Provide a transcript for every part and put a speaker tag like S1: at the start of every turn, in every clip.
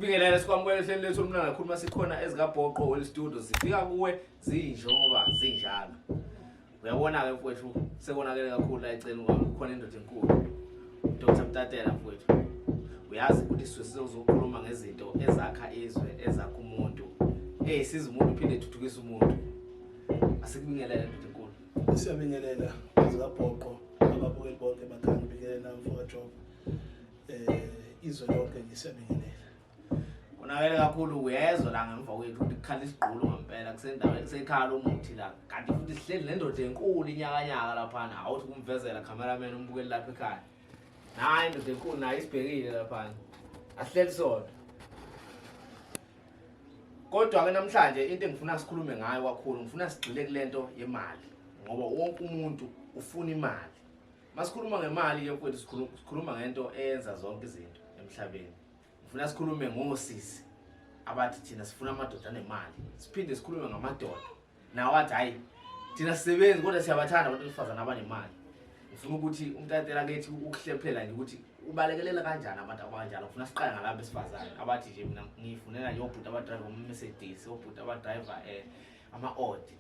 S1: Bingelele sikwamukele ehlelweni lethu olumnandi kakhulu masikhona ezikabhoqo Well Studio zifika kuwe zinjengoba zinjalo. Uyabona-ke mfowethu sekonakele kakhulu la eceleni kwami kukhona indoda enkulu. Dr. Mtatela mfowethu. Uyazi ukuthi sisuke sizokhuluma ngezinto ezakha izwe, ezakha umuntu. Eyisiza umuntu phinde ithuthukisa umuntu. Asikubingelele ndoda enkulu.
S2: Siyabingelela ezikabhoqo ababukeli bonke emakhaya ngibingelele nami mfoka Job. Izwe lonke nje siyabingelela.
S1: Konakele kakhulu uyezwa la ngemva kwethu ukuthi kukhala isigqulo ngempela kusendaweni kusekhaya lomuthi la kanti futhi sihleli nendoda enkulu inyakanyaka laphana awuthi kumvezela cameraman umbukeli lapha ekhaya nayi indoda enkulu nayo isibhekile laphana asihleli sodwa kodwa-ke namhlanje into engifuna sikhulume ngayo kakhulu ngifuna sigxile kule nto yemali ngoba wonke umuntu ufuna imali masikhuluma ngemali-ke mfowethu sikhuluma ngento eyenza zonke izinto emhlabeni. Ngifuna sikhulume ngosisi abathi thina sifuna amadoda anemali, siphinde sikhulume ngamadoda nawo athi hhayi thina sisebenzi kodwa siyabathanda abantu besifazane abanemali. Ngifuna ukuthi umtatela kethi ukuhlephela nje ukuthi ubalekelela kanjani abantu abanjalo. Ngifuna siqale ngalabo besifazane abathi nje mina ngiyifunela nje obhuti abadrayiva ama-Mercedes, obhuti abadrayiva ama-Audi.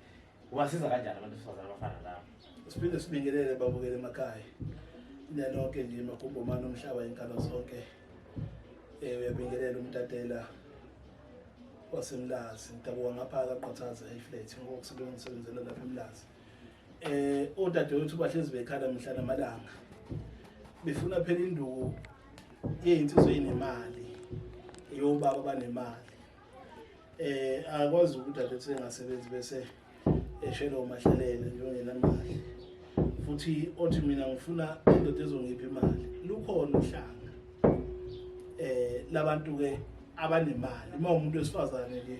S1: Ubasiza kanjani abantu besifazane abafana nalabo?
S2: Siphinde sibingelele babukele emakhaya. Nina nonke nje magumbomane omhlaba inkalo zonke. Uyabingelela umtatela waseMlazi, ngidabuka ngapha kaQothaza eFlat ngoba kusebenza ngisebenzela lapha eMlazi. Odadewethu bahlezi bekhala mihla namalanga. Befuna phela induku yeyinsizwa enemali, eyobaba banemali. Akwazi ukuthi udadewethu engasebenzi bese eshela umahlalele njengenamali. Futhi othi mina ngifuna indoda ezongipha imali. Lukhona uhlanga labantu ke abanemali. Uma umuntu wesifazane ke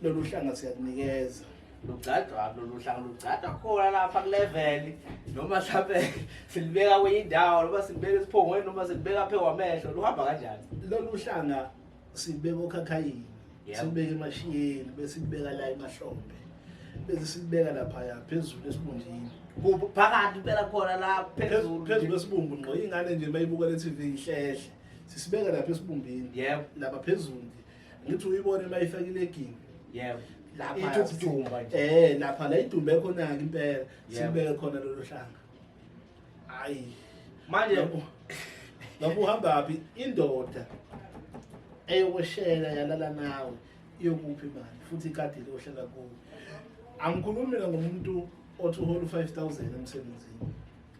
S2: lolu hlanga siyakunikeza.
S1: Lugcadwa lolu hlanga lugcadwa khona lapha kulevel noma mhlambe silibeka kwenye indawo noma silibeka esiphongweni noma silibeka phe kwamehlo luhamba kanjani?
S2: Lolu hlanga silibeka okhakhayini, silibeka emashiyeni, bese silibeka la emahlombe, bese silibeka laphaya phezulu esibunjini.
S1: Phakathi impela khona la phezulu.
S2: Phezulu kwesibumbu ngqo. Ingane nje mayibuka le TV ihlehle. Sisibeka lapha esibumbini. Lapha phezulu nje. Ngithi uyibone mayifakile egini.
S1: Lapha ithi ukudumba
S2: nje. Lapha la idumbe khona ke impela. Sibeke khona lolu hlanga. Hayi.
S1: Manje
S2: lapho uhamba phi indoda eyokweshela yalala nawe iyokuphi imali futhi ikade lohlala kuwe. Angikhulumi mina ngomuntu othi uhola u5000 emsebenzini.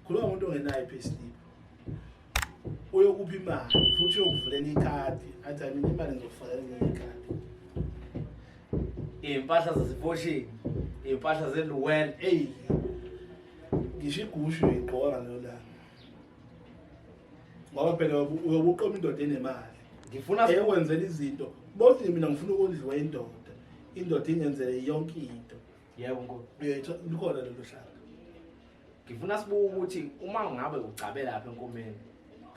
S2: Khuluma ngomuntu ongenayo i-payslip. Uyokuphi imali futhi uyokuvulela ikhadi athi mina imali ngizokufakela ngelinye ikhadi.
S1: Iy'mpahla zasefoshini, iy'mpahla zeluwel.
S2: Eyi ngisho igushu uyigqoka ngalelo langa. Ngoba phela uyobuqoma indoda enemali.
S1: Ngifuna
S2: eyokwenzela izinto. Bothi mina ngifuna ukondliwa indoda. Indoda ingenzele yonke into.
S1: Yebo Nkosi.
S2: Uyayithola likhona lelo hlanga.
S1: Ngifuna sibuke ukuthi uma ngabe ugcabe lapha enkomeni,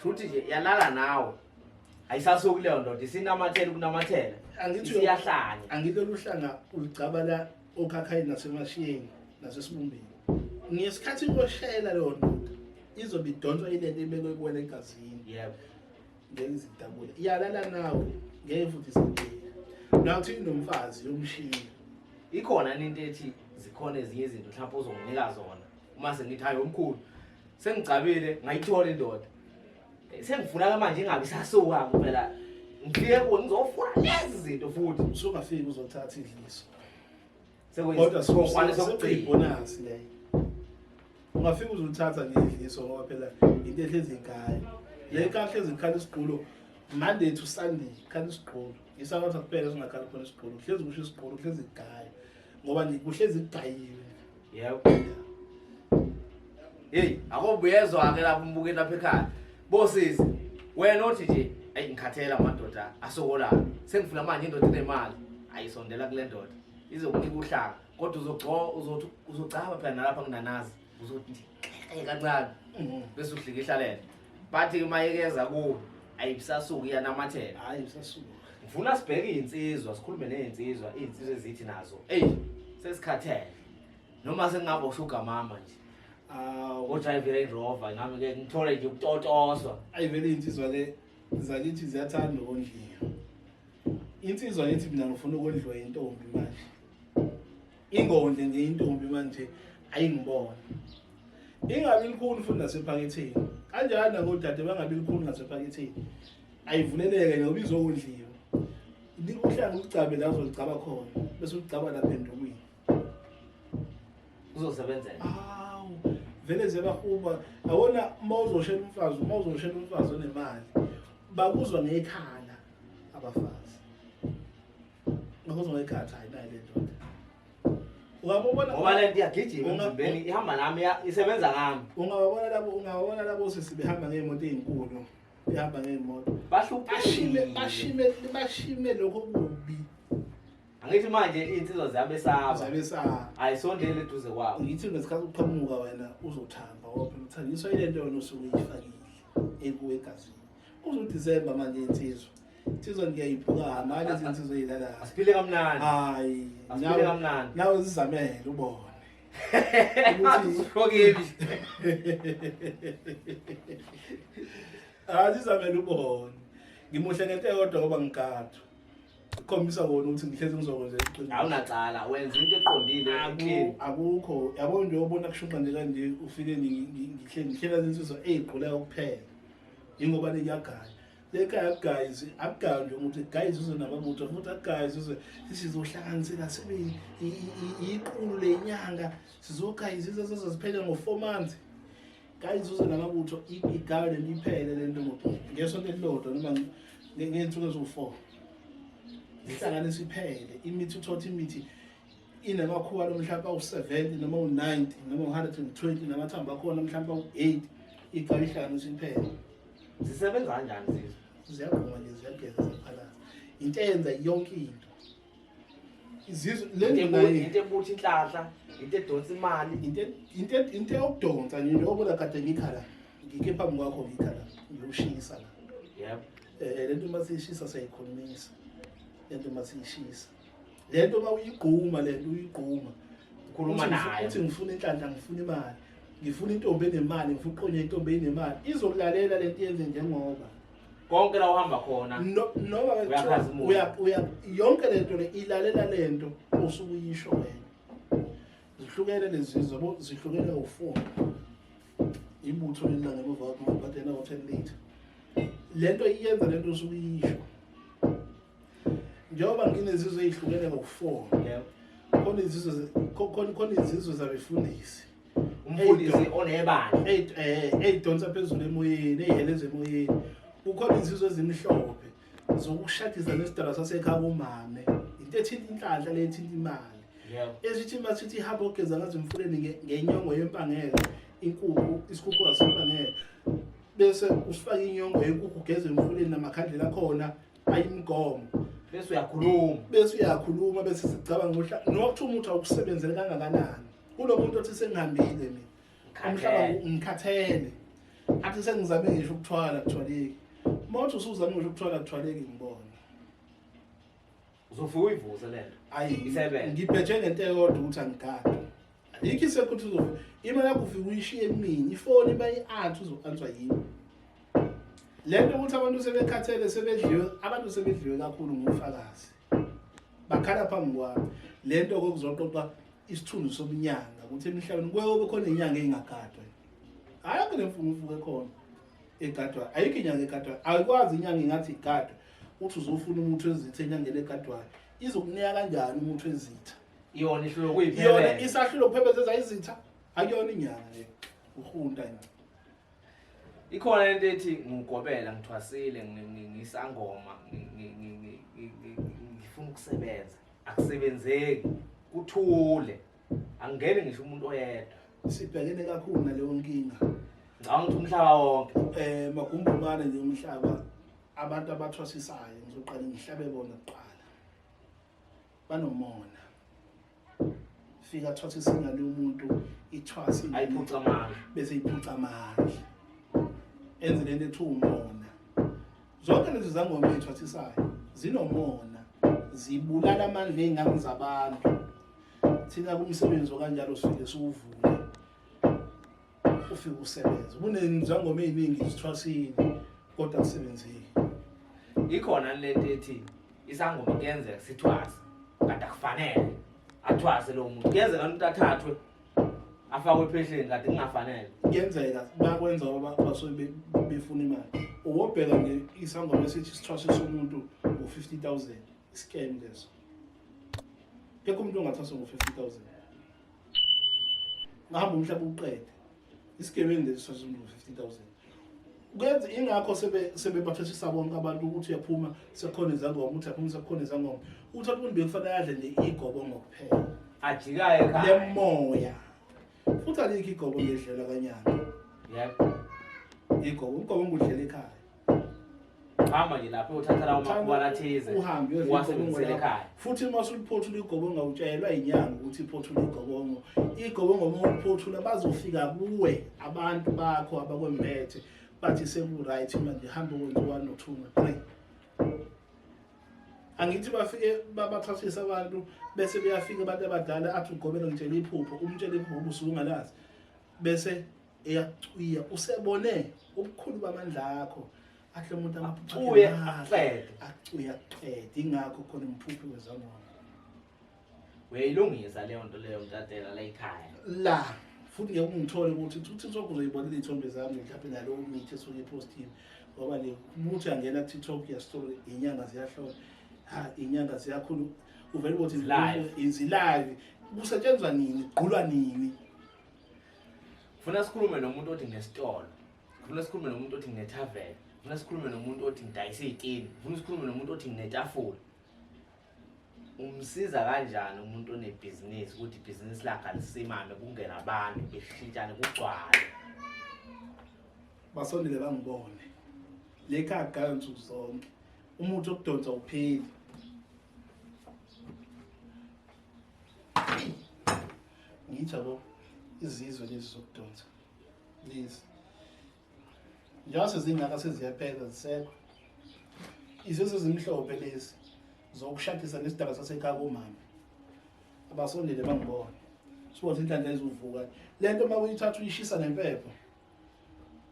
S1: shuthi nje yalala nawe. Ayisasuki leyo ndoda, isinamathela ukunamathela.
S2: Angithi
S1: Isiyahlanya.
S2: Angithi lolu hlanga uligcaba la okhakhayini nasemashiyeni nasesibumbini. Ngesikhathi ikoshela leyo ndoda izobe idonswa ilento ibekwe kuwena egazini. Ngeke izidabule. Iyalala nawe ngeke futhi isibeke. Nathi inomfazi yomshiya.
S1: Ikhona into ethi zikhona ezinye izinto mhlawumbe ozonginika zona uma sengithi hayi omkhulu sengigcabile ngayithola indoda sengifuna ke manje ingabe isasuka phela ngifike kuwe ngizofuna lezi zinto futhi
S2: usungafiki uzothatha idliso
S1: kodwa
S2: sikwane sokugcina leyo ungafika uzothatha nje idliso ngoba phela into ehlezi ikhaya le kahle ezikhala isigqulo Monday to Sunday khala isigqulo isabatha kuphela singakhala khona isigqulo kuhlezi kusho isigqulo kuhlezi kugaya ngoba nje kuhlezi kugayiwe.
S1: Yebo. Hey, akobuyezwa ke lapho umbukeli lapha ekhaya. Bosisi, wena othi nje ayi ngikhathela amadoda asokolayo. Sengifuna manje indoda enemali. Ayisondela kule ndoda. Izokunika uhlanga kodwa uzogco uzothi uzogcaba phela nalapha nginanazi. Uzothi nje xeke kancane. Bese udlika ihlalele. Bathi uma yekeza kuwe ayibisasuka iyanamathela.
S2: Hayi usasuka.
S1: Ngifuna sibheke izinsizwa, sikhulume nezinsizwa, izinsizwa ezithi nazo. Ey, sesikhathele. Noma sengingaba usugar mama nje.
S2: Awu
S1: Odrive Range Rover nami ke ngithole nje ukutotoswa.
S2: Ayivele insizwa le zakithi ziyathanda ukondliwa. Insizwa yethi mina ngifuna ukondliwa intombi manje. Ingondle nje intombi manje ayingibona. Ingabi likhulu futhi nasephaketheni. Kanjani nakodade bangabi likhulu nasephaketheni. Ayivuleleke ngoba izokondliwa. Uhlanga uligcabe la uzoligcaba khona bese uligcaba lapha endukwini.
S1: Kuzosebenzela.
S2: Awu, vele ziyabahuba. Yabona uma uzoshela umfazi, uma uzoshela umfazi onemali, bakuzwa ngekhala abafazi. Bakuzwa ngekhala, hayi nayi le ndoda. Ungababona
S1: Ngoba le nto iyagijima emzimbeni, ihamba nami, isebenza ngami.
S2: Ungababona labo sisi behamba ngey'moto ey'nkulu, behamba ngey'moto.
S1: Bahluphekile.
S2: Bashime bashime lokho kubi.
S1: Angithi manje iy'nsizwa ziyabesaba.
S2: Ziyabesaba.
S1: Ayisondeli eduze kwabo.
S2: Ngithi ngesikhathi uqhamuka wena uzothamba ngoba phela uthandiswa ile nto wena osuke uyifakile ekuwe egazini. UzoDisemba manje insizwa. Insizwa ngiyayiphukama lezi insizwa ey'lalayo.
S1: Asiphile kamnandi.
S2: Hayi.
S1: Asiphile kamnandi.
S2: Nawe zizamele ubone.
S1: Ukuthi
S2: Ah, zizamele ubone. Ngimuhle ngento eyodwa ngoba ngigadwa. Khombisa kona ukuthi ngihlezi ngizokwenza iqiniso.
S1: Awunacala, wenza into eqondile, clean.
S2: Akukho, yabo nje ubona kushunqa nje kanje ufike ngihleli insizwa eyigquleka kuphela. Ingoba leyagaya. Lekhaya guys, akugaya nje ukuthi guys uze nababutho futhi akugayi uze sizohlanganisela sibe iqulu lenyanga sizogaya izo ziphele ngo4 months. Guys uze namabutho igayo leliphele lento ngesonto elilodwa noma ngey'nsuku eziwu-4. Ihlanganisa iphele imithi, uthotha imithi inamakhuwa lo mhlawumbe awu-70 noma u-90 noma u-120 namathambo akhona mhlawumbe awu-8, igayo ihlanganisa iphele.
S1: Zisebenza kanjani zizwe?
S2: Ziyagquma nje, ziyageza, ziyaphalaza, into eyenza yonke into izizwe le
S1: Into
S2: ndlela
S1: into ebutha inhlanhla, into edonsa imali.
S2: Into yokudonsa nje, njengoba kade ngikhala ngikhe phambi kwakho, ngikhala ngiyoshisa la. Lento uma siyishisa siyayikhulumisa, lento uma siyishisa, lento uma uyigquma, lento uyigquma
S1: Ukhuluma nayo.
S2: Uthi ngifuna inhlanhla, ngifuna imali, ngifuna intombi enemali, ngifuna uqonywa intombi enemali, izokulalela lento yenze njengoba
S1: Konke la uhamba khona.
S2: No, noma bekuthiwa
S1: Uyakhazimula.
S2: uya yonke lento le ilalela lento osuke uyisho wena. Zihlukene lezi zizwe, yabo, zihlukene u4. Ibutho leli la ngemuva kwakho but yena ngo-10 liter. Lento iyenza lento osuke uyisho. Njengoba nginezizwe ezihlukene ngo4. Khona izizwe zabefundisi.
S1: Umfundisi onebandla.
S2: Ey'donsa phezulu emoyeni, ey'heleza emoyeni. Kukhona izizwe ezimhlophe zokushadisa nesidalwa sasekhaya komame, into ethinta inhlanhla le, ethinta imali. Esithi masithi ihamba ogeza ngazo emfuleni ngenyongo yempangele, inkukhu, isikhukhu sempangele, bese usifaka inyongo yenkukhu, ugeze emfuleni namakhandlela akhona ayimigomo.
S1: Bese uyakhuluma.
S2: Bese uyakhuluma, bese sicabanga ngohla noma kuthiwa umuthi awukusebenzele kangakanani kulo muntu othi sengihambile mina umhlaba ngikhathele, athi sengizame ngisho ukuthwala kuthwaleki, uma uthi usuzame ngisho ukuthwala kuthwaleki, ngibone
S1: Uzofika uyivuse lento.
S2: Ayi.
S1: Isebenze.
S2: Ngibheje ngento eyodwa ukuthi angigadi, ayikho isekhuthi uzofa imali yakho ufike uyishiye kumina, ifoni bayi-athi uzo-answer yimi le nto ukuthi abantu sebekhathele, sebedliwe, abantu sebedliwe kakhulu ngofakazi, bakhala phambi kwami. Le nto kokuzoqoqa isithunzi sobunyanga ukuthi emhlabeni kuye khona inyanga ey'ngagadwa, hhayi yonke le mfukufuku ekhona egadwayo, ayikho inyanga egadwayo, ayikwazi inyanga ingathi igadwe uthi uzofuna umuthi wezitha enyangeni egadwayo, izokunika kanjani umuthi wezitha?
S1: Iyona ihlulwe
S2: Yona
S1: kuyiphebeza.
S2: Isahlulwe ukuphebeza izitha, akuyona inyanga le, uhunta nje.
S1: Ikhona lento ethi ngigobela, ngithwasile, ngisangoma, ngifuna ukusebenza. Akusebenzeki. Kuthule. Angene ngisho umuntu oyedwa.
S2: Sibhekene kakhulu naleyo nkinga.
S1: Ngicabanga ukuthi umhlaba wonke.
S2: Magumbumane nje umhlaba, abantu abathwasisayo ngizoqala ngihlabe bona kuqala. Banomona. Fika thwasisa ingane yomuntu, ithwasi
S1: Ayiphuca amandla.
S2: Bese iphuca amandla. Enze lento ethi umona. Zonke lezi zangoma ezithwasisayo zinomona. Zibulala amandla ezingane zabantu. Thina kumsebenzi okanjalo sifike siwuvule. Ufike usebenze. Kunezangoma eziningi zithwasile kodwa kusebenzeki.
S1: Ikhona lento ethi Isangoma kuyenzeka sithwase kanti akufanele athwase lowo muntu. Kuyenzeka umuntu athathwe afakwe ephehleni kanti kungafanele.
S2: Kuyenzeka bakwenza ngoba basuke befuna imali. Uwobheka nje isangoma esithi sithwasisa umuntu ngo-50,000, i-scam leso. Kekho umuntu ongathwaswa ngo-50,000. Ngahamba umhlaba uqede. Isigebengu lesi sithwasisa umuntu ngo-50,000. Kuyenza ingakho sebebathwesisa bonke abantu ukuthi uyaphuma sekukhona izangoma, ukuthi uyaphuma sekukhona izangoma. Uthola umuntu bekufanele adle nje igobongo kuphela.
S1: Ajikayo ekhaya.
S2: Lemoya. Futhi alikho igobo ngedlela kanyanga.
S1: Yebo.
S2: Igobo, ugobo ngudlela ekhaya.
S1: Hamba nje lapho uthatha lawo makubala athize.
S2: Uhambe uyodla
S1: uwasebenzisele ekhaya.
S2: Futhi uma usuliphothula igobongo awutshelwa inyanga ukuthi iphothula igobongo. Igobongo uma uliphothula bazofika kuwe abantu bakho abakwembethe bathi seku-right manje hamba ukwenza u-1 no-2 no-3. Angithi bafike babathwasisa abantu bese beyafika abantu abadala athi ugobela ngitshela iphupho, umtshela iphupho ubusuku ungalazi. Bese eyacwiya usebone ubukhulu bamandla akho. Athi lo muntu amaphupho
S1: Acuye, aqede.
S2: Acuye aqede. Ingakho khona umphuphi wezangoma.
S1: Uyayilungisa leyo nto leyo mtatela la ekhaya.
S2: La futhi ngeke ungithole ukuthi uTikTok uzoyibonela iy'thombe zami mhlawumbe nalowo mithi esuke iphostiwe. Ngoba le umuntu uyangena ku-TikTok uyasithola iy'nyanga ziyahlola. Ha, iy'nyanga ziyakhulu. Uvele uthi
S1: Live.
S2: Izilive. Kusetshenzwa nini? Kugqulwa nini?
S1: Funa sikhulume nomuntu othi nginesitolo. Funa sikhulume nomuntu othi nginethaveni. Funa sikhulume nomuntu othi ngidayisa iy'tini. Funa sikhulume nomuntu othi nginetafula. Umsiza kanjani umuntu onebhizinisi ukuthi ibhizinisi lakhe alisimame kungene abantu beshintshane kugcwale?
S2: Basondele bangibone. Le khaya kugaywa nsuku zonke. Umuthi wokudonsa awupheli. Ngithi yabo izizwe lezi zokudonsa. Lezi. Njengoba sezingaka seziyaphela zisekho. Izizwe ezimhlophe lezi zokushadisa nesidaba sasekhaya komama. Abasondele bangibone. Sibona inhlanhla izovuka. Le nto uma uyithatha uyishisa nempepho.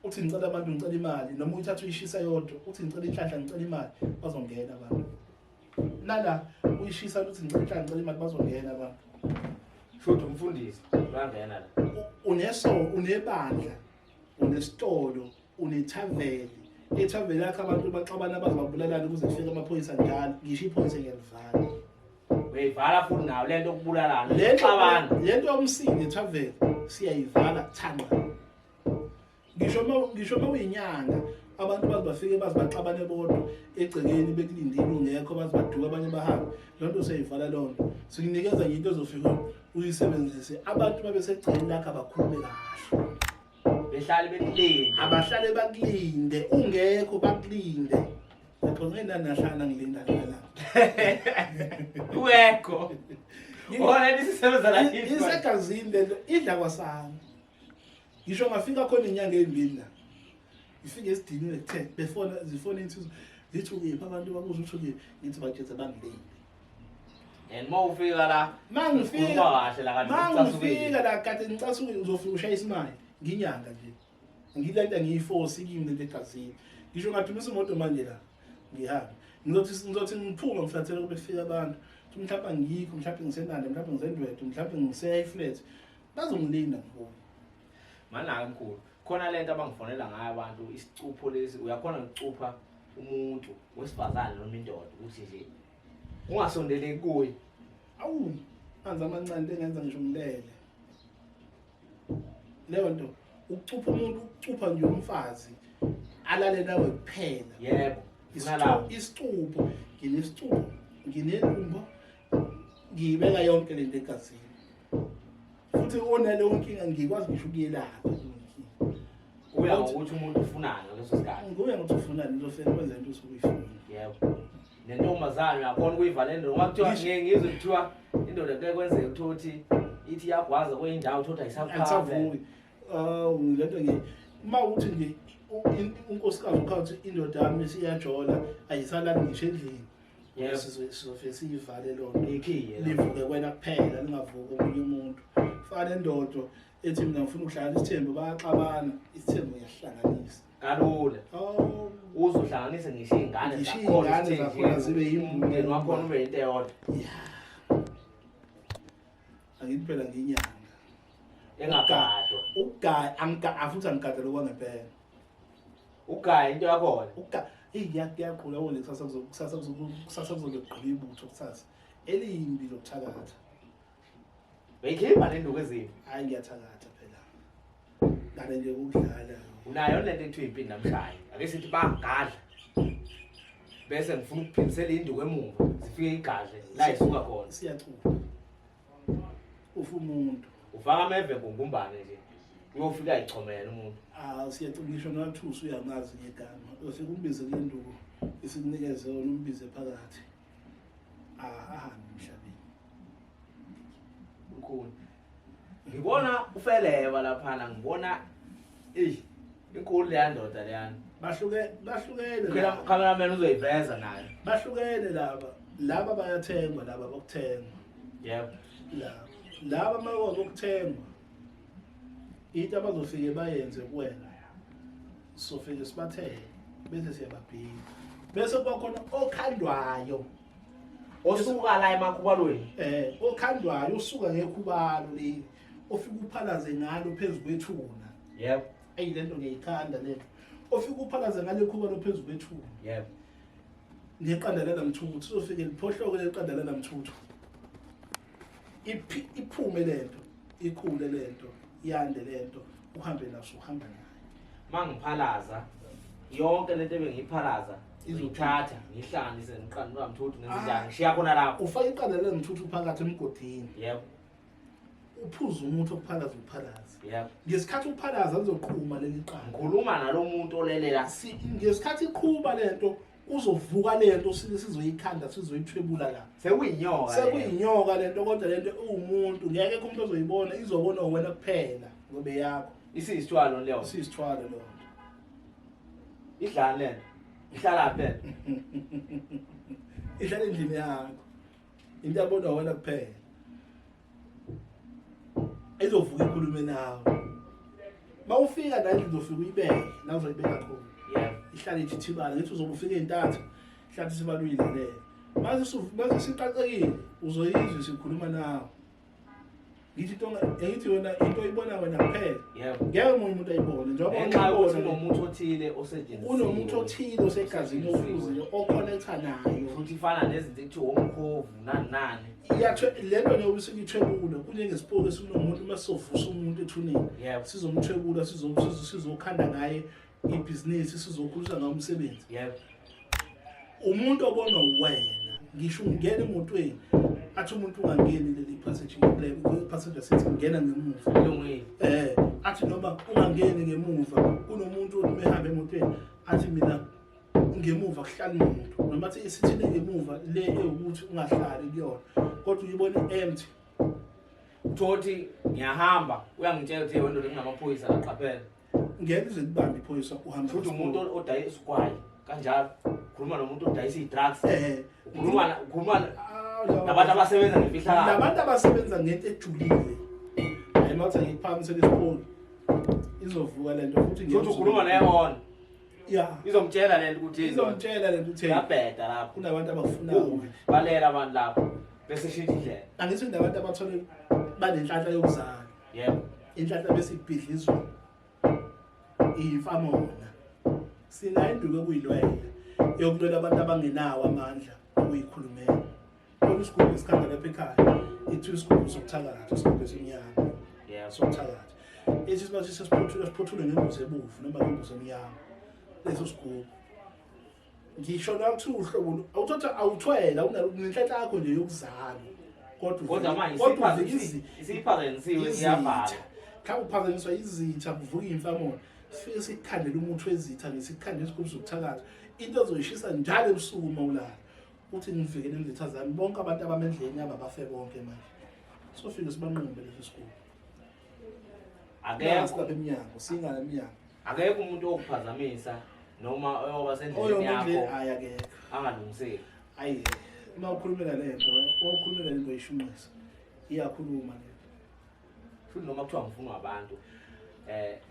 S2: Uthi ngicela abantu ngicela imali noma uyithatha uyishisa yodwa uthi ngicela inhlanhla ngicela imali bazongena abantu. Nala uyishisa uthi ngicela inhlanhla ngicela imali bazongena abantu.
S1: Futhi umfundisi uyangena la.
S2: Uneso unebandla unesitolo unethaveni. Ethaveni yakho abantu baxabana bazobabulalana ukuze kufike amaphoyisa njalo. Ngisho iphoyisa ngiyalivala.
S1: Uyayivala futhi nayo lento yokubulalana.
S2: Lento lento yomsindo ethaveni siyayivala thanqa. Ngisho uma uyinyanga abantu baze bafike baze baxabane bodwa egcekeni bekulindile ungekho baze baduka abanye bahambe. Loo nto siyayivala loo nto. Sikunikeza nje into ozofika uyisebenzise. Abantu babe segcekeni lakho abakhulume kahle.
S1: Behlale bekulinde.
S2: Abahlale bakulinde ungekho bakulinde. Lapho ngena nahlala ngilinda la.
S1: Uwekho. Wona lisisebenza la.
S2: Isegazini lento idla kwasana. Ngisho ngafika khona inyanga ezimbili la. Ngifike esidinile kuthe befona zifona insizwa zithi ukephi abantu babuza ukuthi ukephi ngithi batshetse bangilinde.
S1: And uma ufika la
S2: mangifika
S1: kahle la kanti
S2: mangifika la kade ngicasukile ngizofika ushaya isimali nginyanga nje. Ngilento ngiyiforce kimi lento egazini. Ngisho ngadumisa imoto manje la ngihamba. Ngizothi ngiphuma ngiflathela kube kufika abantu. Mhlawumbe angikho, mhlawumbe ngisenanda, mhlawumbe ngisendwedwe, mhlawumbe ngise-flat. Bazongilinda ngikubo.
S1: Manake mkhulu. Khona lento abangifonela ngayo abantu isicupho lesi uyakhona ukucupha umuntu wesifazane noma indoda ukuthi nje ungasondeleki kuye.
S2: Awu, manzi amancane engenza ngisho ngilele. Leyo nto ukucupha umuntu ukucupha nje umfazi alale nawe kuphela.
S1: Yebo.
S2: Isicupho, nginesicupho, nginelumbo, ngiyibeka yonke lento egazini. Futhi onaleyo nkinga ngikwazi ngisho ukuyelapha.
S1: Kuya ngokuthi umuntu ufunani ngaleso sikhathi.
S2: Kuya ngokuthi ufunani uzofika kwenza into osuke uyifuna.
S1: Yebo. Nentombazane uyakhona ukuyivala indoda ngoba kuthiwa ngeke ngizwe kuthiwa indoda kuke kwenzeke kuthiwa ukuthi ithi iyagwaza kwenye indawo uthola
S2: ayisavuki. Awu lento nje uma uthi nje unkosikazi ukhala ukuthi indoda yami isiyajola ayisalali ngisho endlini.
S1: Yebo.
S2: Sizofike siyivale loo nto.
S1: Ikhiye.
S2: Livuke kwena kuphela lingavuki omunye umuntu. Fana nendodo ethi mina ngifuna ukudlala isithembu, bayaxabana, isithembu ngiyahlanganisa.
S1: Kalula.
S2: Oh,
S1: Uzohlanganisa ngisho iy'ngane
S2: Ngisho
S1: zakhona
S2: iy'ngane
S1: isithenjini.
S2: zakhona zibe yimbumba.
S1: Umndeni wakhona ube yinto eyodwa.
S2: Yeah. Angithi phela nginyanga.
S1: Engagadwa.
S2: Ukugaya angigaya futhi angigadele okwangempela.
S1: Ugaya into yakhona.
S2: Ukugaya eyi kuyaqula wona kusasa kusasa kusasa kuzobe kugqiba ibutho kusasa. Elimbi lokuthakatha.
S1: Beyikhipha nenduku ezimbi.
S2: Hayi ngiyathakatha phela. Ngale nje ukudlala.
S1: Unayo lento ekuthiwa impinda mshayi. Ake sithi bangadla. Bese ngifuna ukuphindisela induku emuva, zifike igadle la isuka khona.
S2: Siyacula. Ufa umuntu.
S1: Ufaka ameve ngungumbane nje. Uyofika ayichomela umuntu.
S2: Ah siyacula ngisho nathusa uyamazi ngegama. Ufike umbize le nduku isikunikeze yona umbize phakathi. Ah ahambe emhlabeni.
S1: Mkhulu. Ngibona ufeleba laphana, ngibona eyi inkulu leya ndoda leyana.
S2: Bahluke bahlukene.
S1: Phela
S2: laba.
S1: cameraman uzoyiveza nayo.
S2: Bahlukene laba. Laba bayathengwa laba bokuthengwa.
S1: Yebo.
S2: Laba. Laba makuthengwa. Into abazofike bayenze kuwena. Sofike sibathenge bese siyababhika. Bese kuba khona okhandwayo.
S1: Osuka la emakhubalweni.
S2: Okhandwayo usuka ngekhubalo leli. Ofika uphalaze ngalo phezu kwethuna.
S1: Yebo.
S2: Eyi lento ngiyayikhanda lento. Ofika uphalaze ngalo ekhubalo phezu kwethuna.
S1: Yebo.
S2: Ngeqanda lanamthuthu uzofike liphohloke leqanda lanamthuthu. Iphume lento, ikhule lento, yande lento, uhambe naso uhamba nayo.
S1: Mangiphalaza yonke lento ebengiyiphalaza
S2: Izothatha.
S1: izothatha ngihlanganise ngiqanda lwamthuthu ngenze ngishiya khona lapho.
S2: Ufake iqanda lanamthuthu phakathi emgodini.
S1: Yebo.
S2: Uphuze umuthi okuphalaza uphalaze.
S1: Yebo.
S2: Ngesikhathi uphalaza lizoqhuma leli qanda.
S1: Ngikhuluma nalomuntu olelela
S2: Ngesikhathi iqhuba lento uzovuka lento sizoyikhanda sizoyithwebula la.
S1: Sekuyinyoka.
S2: Sekuyinyoka lento kodwa lento uwumuntu ngeke umuntu ozoyibona izobona wena kuphela ngobe yakho.
S1: Isisithwalo leyo.
S2: Isisithwalo leyo.
S1: Idlani lento. Ihlala phi lento?
S2: Ihlala endlini yakho. Into yabona wena kuphela. Izovuka ikhulume nawe. Mawufika la endlini uzofika uyibeke la uzoyibeka khona.
S1: Yebo.
S2: Ihlale ithithibala ngithi uzobe ufika entatha ihlale ithithibala uyilalele. Mase siqaqekile uzoyizwa sikhuluma nawe. Ngithi into ngithi wena into oyibona wena kuphela.
S1: Yebo.
S2: Ngeke omunye umuntu ayibone njengoba
S1: Ngenxa yokuthi
S2: uyibona
S1: kunomuthi othile osetshenzisiwe.
S2: kunomuntu othile osegazini ophuzile oconnecta nayo.
S1: Futhi ifana nezinto ekuthiwa umkhovu nani nani.
S2: Iyathwe lento leyo usikithwebula kunjengesipoko esinomuntu uma sizovusa umuntu ethuneni.
S1: Yebo.
S2: Sizomthwebula sizokhanda ngaye ibhizinisi sizokhulisa ngawo umsebenzi.
S1: Yebo.
S2: Umuntu obonwa wena ngisho ungena emotweni athi umuntu ungangeni leli passage le passenger seat ngena ngemuva.
S1: Kulungile.
S2: Athi noma ungangeni ngemuva kunomuntu othi mehamba emotweni athi mina ngemuva kuhlala umuntu noma athi isithini ngemuva le ewukuthi ungahlali kuyona kodwa uyibona empty.
S1: Uthothi ngiyahamba uyangitshela ukuthi wena nginamaphoyisa la qaphela.
S2: Ngeke ize kubambe iphoyisa uhamba.
S1: Futhi umuntu odayisa isigwayi kanjalo ukhuluma nomuntu odayisa i-drugs. Ukhuluma nabantu abasebenza ngemfihlakalo.
S2: Labantu abasebenza ngento ejulile. Hayi mawuthi ngikuphakamisele isipoki. Izovuka lento futhi
S1: Futhi ukhuluma naye on.
S2: Yeah.
S1: Izomtshela lento ukuthi
S2: izomtshela lento uthi
S1: uyabheda lapho.
S2: Kunabantu abakufunayo.
S1: Balela abantu lapho bese shintsha indlela.
S2: Angithi kunabantu abathole banenhlanhla yokuzala.
S1: Yebo.
S2: Inhlanhla bese ibhidlizwa. Imfamona. Sina induku ekuyilwela yokulwela abantu abangenawo amandla okuyikhulumela. Kodwa isigubhu esikhanda lapha ekhaya ithi isigubhu sokuthakatha, isigubhu esimnyama.
S1: Yebo.
S2: Sokuthakatha. Ethi sibathi sesiphothule siphothule ngembuzi ebovu noma ngembuzi emnyama. Leso sigubhu. Ngisho la kuthiwa uhlobo awuthatha awuthwela unenhlanhla yakho nje yokuzala.
S1: Kodwa manje isiphazanyisiwe siyavala.
S2: Cha uphazanyiswa izitha kuvuka imfamona. Sifike sikukhandele umuthi wezitha ngesikukhandele isigubhu sokuthakatha. Into ozoyishisa njalo ebusuku uma ulala. Uthi ngivikele izitha zami bonke abantu abamendleni yami abafe bonke manje. Sofike sibanqumbe leso sigubhu.
S1: Akekho
S2: lapha eminyango, singala eminyango.
S1: Akekho umuntu okuphazamisa noma oyoba sendleleni yakho.
S2: Hayi akekho.
S1: Angalungiseki.
S2: Hayi uma ukhulumela lento, uma ukhulumela lento ishunqisa. Iyakhuluma lento.
S1: Futhi noma kuthiwa ngifunwa abantu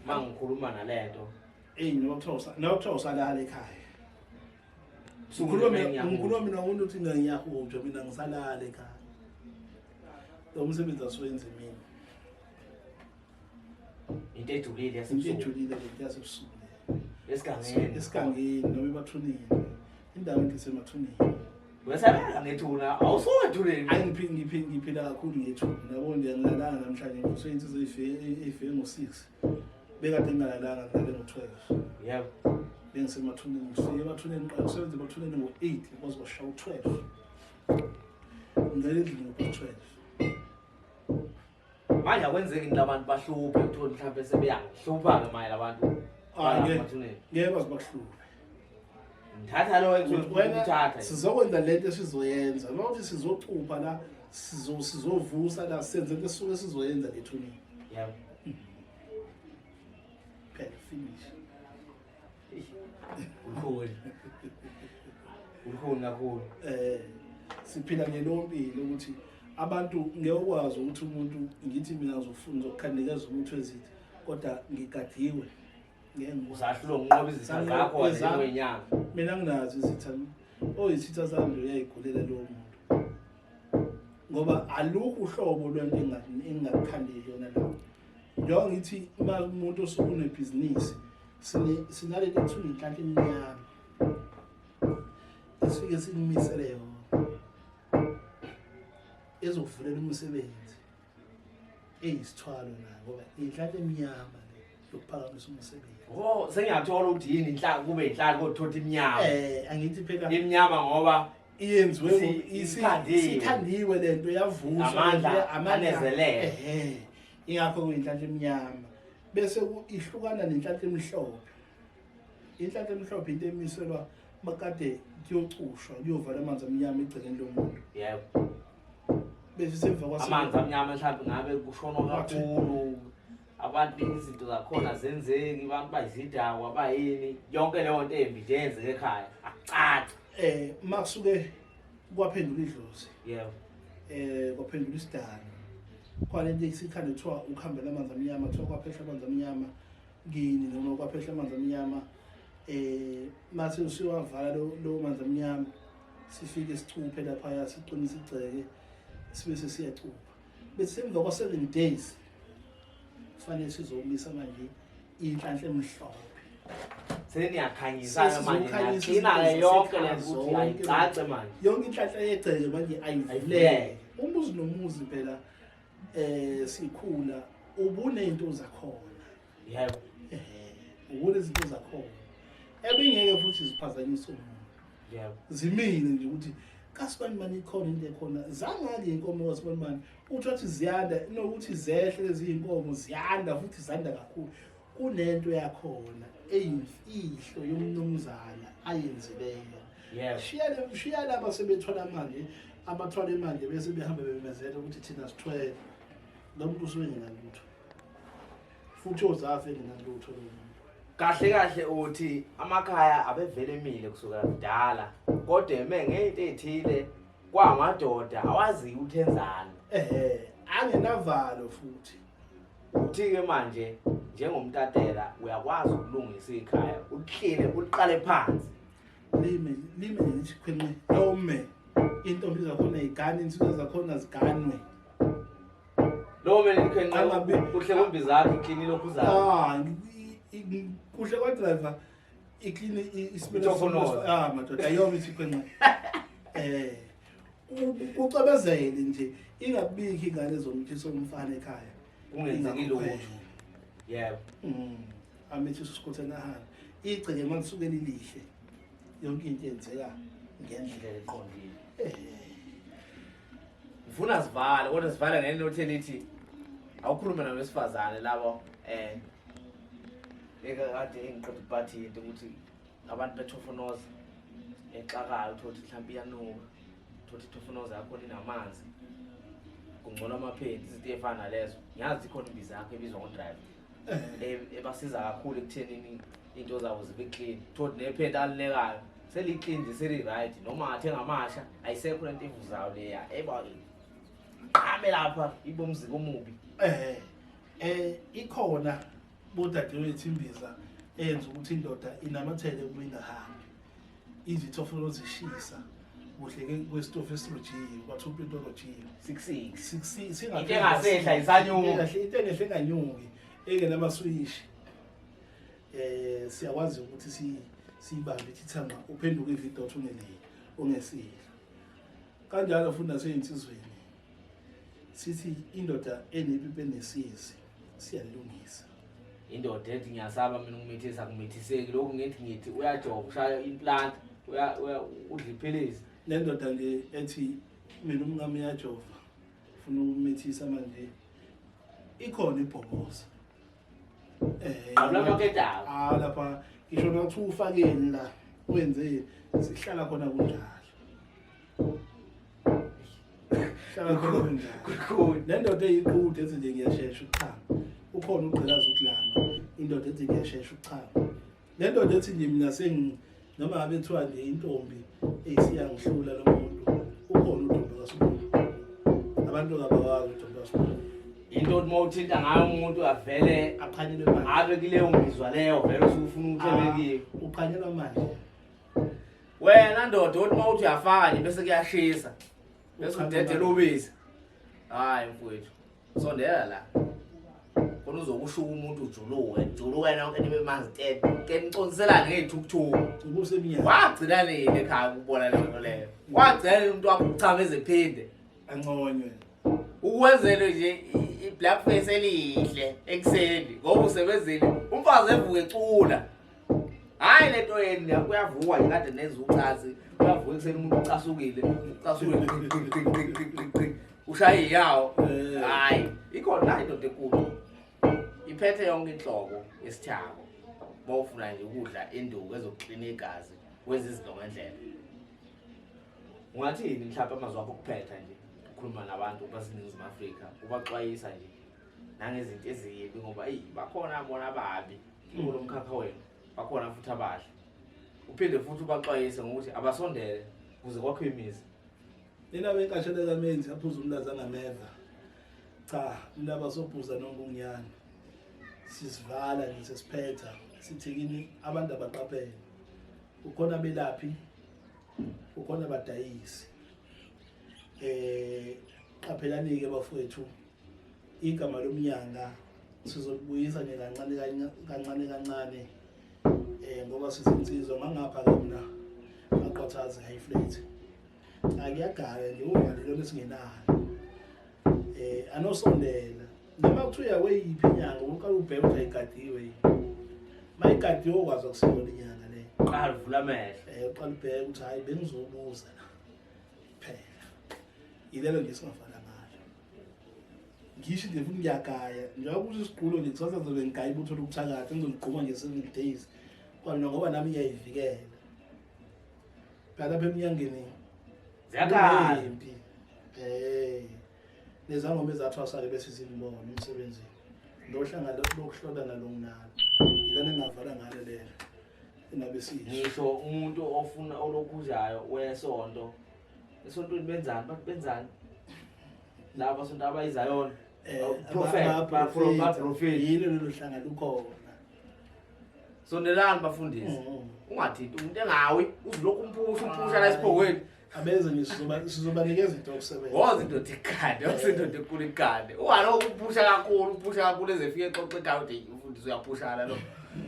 S1: mangikhuluma nalento.
S2: Ey, noma kuthiwa usalala ekhaya. Ngikhuluma mina umuntu uthi mina ngiyahujwa, mina ngisalala ekhaya. Lo msebenzi asiwenzi mina.
S1: Into ejulile
S2: Into
S1: yasebusuku.
S2: Ejulile lento yasebusuku.
S1: Esigangeni.
S2: Esigangeni noma emathuneni. Indawo enhle isemathuneni.
S1: Uyasabela ngethuna, awusuke ethuneni.
S2: Ayi, ngiphila kakhulu ngethuna. Yabo nje angilalanga namhlanje, ngivuswe insizwa eyifike ngo-6. Bekade ngingalalanga, ngilale ngo-12. Bengisemathuneni, ngifike emathuneni, ngiqala ukusebenza emathuneni ngo-8 kwaze kwashaya u-12. Ngingena endlini ngo-12.
S1: Manje akwenzeki ni labantu bahluphe, uthole mhlawumbe sebeyangihlupha-ke manje labantu.
S2: Ah, ngeke.
S1: Emathuneni.
S2: Ngeke baze bakuhluphe.
S1: Ngithatha lo engisuke
S2: Wena
S1: ukuthatha.
S2: sizokwenza lento esizoyenza. Uma uthi sizocupha la, sizovusa la, senze into esisuke sizoyenza lethuneni. Phela finish.
S1: Ulukhuni. Ulukhuni kakhulu.
S2: Siphila ngelompilo ukuthi abantu ngeke ukwazi ukuthi umuntu ngithi mina ngizofuna ngizokukhanikeza umuthi wezithi kodwa ngigadiwe, ngeke ngikwazi.
S1: Usahlulwa ukunqoba izitha
S2: Sanqoba
S1: zakho
S2: ezami.
S1: njengenyanga.
S2: Mina nginazo izitha, oyisitha sami nje uyayigulela lowo muntu ngoba alukho uhlobo lwento engingakukhandeli yona lapho. Njengoba ngithi uma umuntu osuke unebhizinisi, sinalento ekuthiwa inhlanhla emnyama esifike sikumisele yona ezokuvulela umsebenzi, eyisithwalo nayo ngoba inhlanhla emnyama le yokuphakamisa umsebenzi.
S1: Oh, sengiyathola ukuthi yini inhlaka, kube inhlaka kodwa uthola imnyama.
S2: Angithi phela
S1: Imnyama ngoba
S2: iyenziwe
S1: Ikhandiwe.
S2: Sikhandiwe lento, yavuswa.
S1: Amandla anezelele.
S2: Ehe, ingakho kuyinhlanhla emnyama bese ihlukana nenhlanhla emhlophe. Inhlanhla emhlophe into emiselwa makade kuyocushwa, kuyovala amanzi amnyama egcekeni lomuntu. Bese semva kwase
S1: Amanzi amnyama mhlawumbe ngabe kushonwa kakhulu. Abantu izinto zakhona zenzeki, abantu bayizidakwa, bayini, yonke leyo nto embi nje yenzeka ekhaya. Akucaci.
S2: Makusuke kwaphendula idlozi. Kwaphendula isidalo. Khona into esikhanda kuthiwa ukuhambela amanzi amnyama, kuthiwa kwaphehla amanzi amnyama kini noma kwaphehla amanzi amnyama, mase usuwavala lo manzi amnyama, sifike sicuphe lapha, siqinise igceke, sibe sesiyacupha, bese emva kwa 7 days kufanele sizomisa manje inhlanhla emhlophe.
S1: Seniyakhanyisa manje,
S2: Sesizokhanyisa
S1: niyaqina-ke
S2: izinto
S1: yonke le
S2: zasekhaya
S1: nto ukuthi
S2: zonke.
S1: ayicace manje.
S2: Yonke inhlanhla yegceke manje ayivuleke.
S1: Ayivuleke.
S2: Umuzi nomuzi phela sikhula ubunento zakhona. Ubunezinto zakhona ebingeke futhi ziphazanyise umuntu. Zimile nje ukuthi kasibani mani ikhona into ekhona, zangake inkomo kasibani mani, uthi wathi ziyanda nokuthi zehle lezi inkomo, ziyanda futhi zanda kakhulu. Kunento yakhona eyimfihlo yomnumzana ayenzileyo. Shiya laba sebethwala manje, abathwala imali bese behamba bememezela ukuthi thina sithwele. Lo muntu usuke engenalutho futhi ozafe engenalutho lo muntu.
S1: Kahle kahle uthi amakhaya abevele emile kusukela kudala, kodwa eme ngento ethile kwamadoda awaziyo ukuthi enzani.
S2: Angenavalo futhi.
S1: Uthi-ke manje njengomtatela uyakwazi ukulungisa ikhaya, ulihlele uliqale phansi.
S2: Lime lime ngithi khwenqe lome, intombi zakhona igane, insizwa zakhona ziganwe.
S1: Lowo mele likhwenqe kuhle kumbi zakho iklini lokhu zayo.
S2: Kuhle kwa driver iklini isibele.
S1: Ithofonoza.
S2: Madoda, ayoma ithi khwenqe. Kucwebezele nje, ingabikho ingane ezomthisa umfana ekhaya.
S1: Kungenzeki lutho. Yebo.
S2: Amethisa usikhothana ahamba. Igceke malisuke lilihle. Yonke into yenzeka ngendlela
S1: indlela eqondile. Ngifuna sivale, kodwa sivale ngenothi elithi awukhulume nabesifazane labo ekade engiqeda ukubathi into ukuthi abantu bethofonoza exakayo, uthole ukuthi mhlawumbe iyanuka, uthole ukuthi ithofonoza yakhona inamanzi, kungcono amaphenti, izinto ey'fana nalezo. Ngiyazi ikhona imbiza yakho ebizwa ngo-driver ebasiza kakhulu ekuthenini iy'nto zabo zibe clean. Uthole ukuthi nephenti alinekayo seli-clean nje, seli-right, noma ngathenga amasha ayisekho lento evuzayo leya eba qhame lapha ibe umziki omubi.
S2: Ikhona bodadewethu imbiza eyenza ukuthi indoda inamathele kuma ingahambi. Izithofolo zishisa kuhle kwesitofu esirojiwe, kwathiwa umpinto orojiwe.
S1: 66. Into engasehla isanyuka.
S2: Kahle into engehle enganyuki engenamaswishi. Siyakwazi ukuthi siyibambe ithi thanga uphenduke ividot ungeleli ungesile. Kanjalo futhi naseyinsizweni sithi indoda enepipi enesizi siyalungisa.
S1: Indoda ethi ngiyasaba mina ukumithisa akumithiseki lokhu ngithi uyajova ushaya implant uya udla iphilisi.
S2: Le ndoda nje ethi mina umngami uyajova ufuna ukumithisa manje ikhona ibhoboza.
S1: Qabula amaketanga.
S2: Ah lapha ngisho nokuthi ufakeni la wenze sihlala khona kunjalo. Hlala khona kunjalo. Le ndoda eyiqhude ethi nje ngiyashesha ukuchama. Ukhona ugqilaza ukulama. Indoda ethi ngiyashesha ukuchama. Le ndoda ethi nje mina sengi noma ngabe kuthiwa nje intombi eyisiyangihlula lo muntu ukhona udombe kaSibongo. Abantu abawazi udombe kaSibongo.
S1: Into othi uma uthinta ngayo umuntu avele
S2: aqhanyelwe manje.
S1: Abe kuleyo mbizwa leyo vele usuke ufuna ukuthi ebe kiyo.
S2: Uqhanyelwa manje.
S1: Wena ndoda othi uma uthi uyafaka nje bese kuyashisa. Bese udedela ubisi. Hayi mfowethu. Sondela la. Khona uzokushuka umuntu ujuluke, juluke nonke nibe manzi te. Ke niconselane ngey'thukuthuku.
S2: Ubusemnyama.
S1: Wagcina nini ekhaya ukubona leyo nto leyo? Wagcina nini umuntu wakho ukuchama ezephinde?
S2: Anconywe.
S1: Ukwenzele nje i-black face elihle ekuseni ngoba usebenzile umfazi evuke ecula. Hayi lento yenu kuyavuka nje kade nenza ucansi uyavuka ekuseni umuntu ucasukile ucasukile qi qi qi qi qi qi qi ushaya iyawo. Hayi ikhona indoda enkulu iphethe yonke inhlobo yesithako mawufuna nje ukudla induku ezokuklina igazi wenza izinto ngendlela. Ungathini mhlawumbe amazwi akho okuphetha nje ukhuluma nabantu baseNingizimu Afrika ubaxwayisa nje nangezinto ezimbi ngoba eyi bakhona bona ababi kulo mkhakha wenu bakhona futhi abahle uphinde futhi ubaxwayise ngokuthi abasondele kuze kwakhiwe imizi.
S2: Nina benkashele kamenzi aphuza umlazi angameva. Cha, mina basobhuza nongunyana. Sisivala nje sesiphetha sithi kini abantu abaqaphele. Ukhona belaphi ukhona badayisi. Qaphelani ke bafowethu igama lomnyanga sizolibuyisa nje kancane kancane kancane ngoba sizinsizwa ngangapha ke mina aqothaze high flat akuyagaya nje uvale lona esingenalo anosondela noma kuthiwa weyiphi inyanga uqala ubheke ukuthi ayigadiwe yini mayigadiwe ukwazi ukusibona inyanga le
S1: qala uvula amehlo
S2: uqala ubheke ukuthi hayi bengizobuza la phela yilelo nje singafana ngalo ngisho nje futhi ngiyagaya njengoba kusho isigqulo nje kusasa ngizobe ngigaya ibutho lokuthakatha ngizoligquma nje 7 days kwalona ngoba nami ngiyayivikela phela lapha emnyangeni
S1: ziyakhala
S2: impi lezangoma ezathwasa-ke bese zingibona emsebenzini lohlanga lokuhlola nalo nginalo yilona engingavala ngalo lelo engabe sisho
S1: ngisho umuntu ofuna olokhuzayo wesonto esontweni benzani bathi benzani laba sonto abayizayona prophet
S2: yilo lelo hlanga lukhona
S1: sondelani bafundisi ungathinti umuntu engawi uzilokhu umphusha umphusha la esiphokweni
S2: abeze nje sizobanikeza into yokusebenza
S1: woza indoda ikhande woza indoda enkulu ikhande ungalokhu uphusha kakhulu uphusha kakhulu ezefike exoxa ekhaya uthi umfundisi uyaphushana lo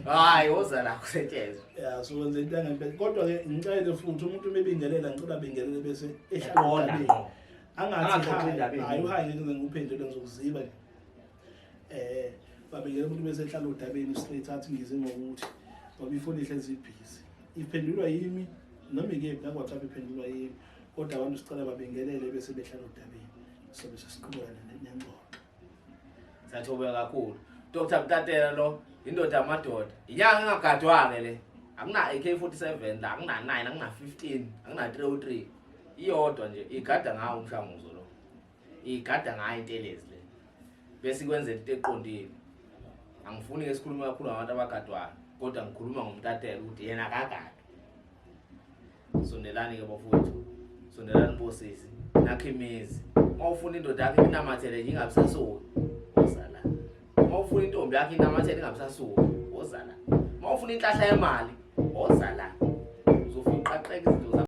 S1: hayi woza la kusetshenzwe
S2: ya so wenza into yangempela kodwa-ke ngicele futhi umuntu uma ebingelela ngicela abingelele bese
S1: Eqonda
S2: ehlala
S1: ngqo.
S2: angathi
S1: Angaxoxi endabeni.
S2: hayi uhayi ngeke ngiwuphendule ngizokuziba nje babingelela umuntu bese ehlala odabeni straight athi ngize ngokuthi ngoba ifoni ihlezi ibhizi iphendulwa yimi noma ikephi naku-WhatsApp iphendulwa yimi kodwa abantu sicela babingelele bese behlala odabeni sobe sesiqhubeka nengxoxo.
S1: Siyathobeka kakhulu Dr Mtatela lo indoda yamadoda inyanga engagadwanga le akuna AK47 la akuna 9 akuna 15 akuna 303 iyodwa nje igada ngawo umshanguzo lo igada ngayo intelezi le bese kwenzela into eqondile angifuni ke sikhulume kakhulu ngabantu abagadwayo kodwa ngikhuluma ngomtatela ukuthi yena akagadwa sondelani ke bafowethu sondelani bosisi nakhe imizi uma ufuna indoda yakho inamathele nje ingabisasuki osala. Uma ufuna intombi yakho inamathele ingabisasuka, woza la. Uma ufuna inhlahla yemali, woza la. Uzofika uqaqeke izinto zakho.